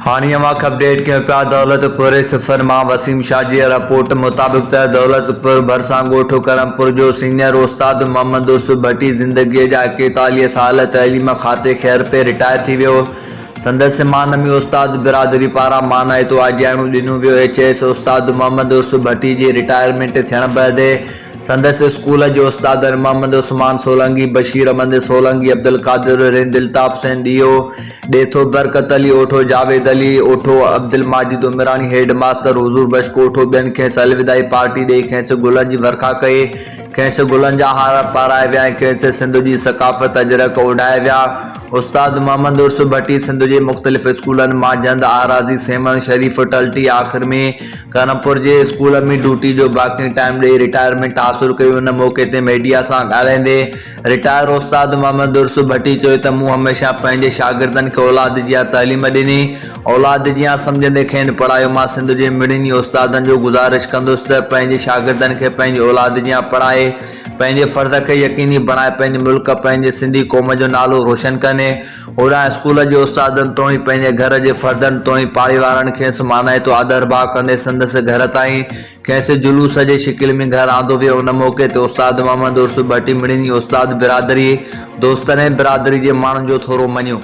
هاڻي اوهان کي اپڊيٽ ڪيون پيا دولت پور صفر مان وسيم شاهه جي رپورٽ مطابق ته دولت پور ڀرسان ڳوٺ ڪرمپور جو سينئر استاد محمد عرس ڀٽي زندگيء جا 41 سال تعليم کاتي خيرپي رٽائر ٿي ويو سندس مان ۾ استاد برادري پاران مانائتو آجياڻو ڏنو ويو ايڇ ايس استاد محمد عرس ڀٽي جي رٽائرمينٽ ٿيڻ بعد سندس اسڪول جي استادن محمد عثمان سولنگي، بشير احمد سولنگي، عبدالقادر رند، الطاف حسين ڏيئو، ڏيٿو، برڪت علي اوٺو، جاويد علي اوٺو، عبدالماجد عمراڻي، هيڊ ماستر حضور بخش ڪوٺو ٻين کيس الوداعي پارٽي ڏئي کيس گلن جي ورکا ڪئي، کيس گلن جا هار پارايا ويا ۽ کيس سنڌ جي ثقافت اجرڪ اوڍايا ويا. استاد محمد عرس ڀٽي سنڌ جي مختلف اسڪولن مانجهند، آراضي، سيوهڻ شريف، ٽلٽي آخر ۾ ڪرمپور جي اسڪول ۾ ڊيوٽي جو باقي ٽائيم ڏئي رٽائرمينٽ حاصل ڪئي ان موقعي تي ميڊيا سان ڳالهائيندي رٽائر استاد محمد عرس ڀٽي چيو ته مون هميشه پنهنجي شاگردن کي اولاد جيان تعليم ڏني اولاد جيان سمجهندي کين پڙهايو مان سنڌ جي مڙني استادن جو گذارش ڪندس ته پنهنجي شاگردن کي پنهنجي اولاد جيان پڙهائي پنهنجي فرض کي يقيني بڻائي پنهنجي ملڪ پنهنجي سنڌي قوم جو نالو روشن ڪن. هوڏانهن اسڪول جي استادن توڻي پنهنجي گهر جي فردن توڻي پاڙي وارن کيس مانائتو آڌرڀاء ڪندي سندس گهر تائين کيس جلوس جي شڪل ۾ گهر آندو ويو. ان موقعي تي استاد محمد عرس ڀٽي مڙني استاد برادري، دوستن ۽ برادري جي ماڻهن جو ٿورو مڃيو.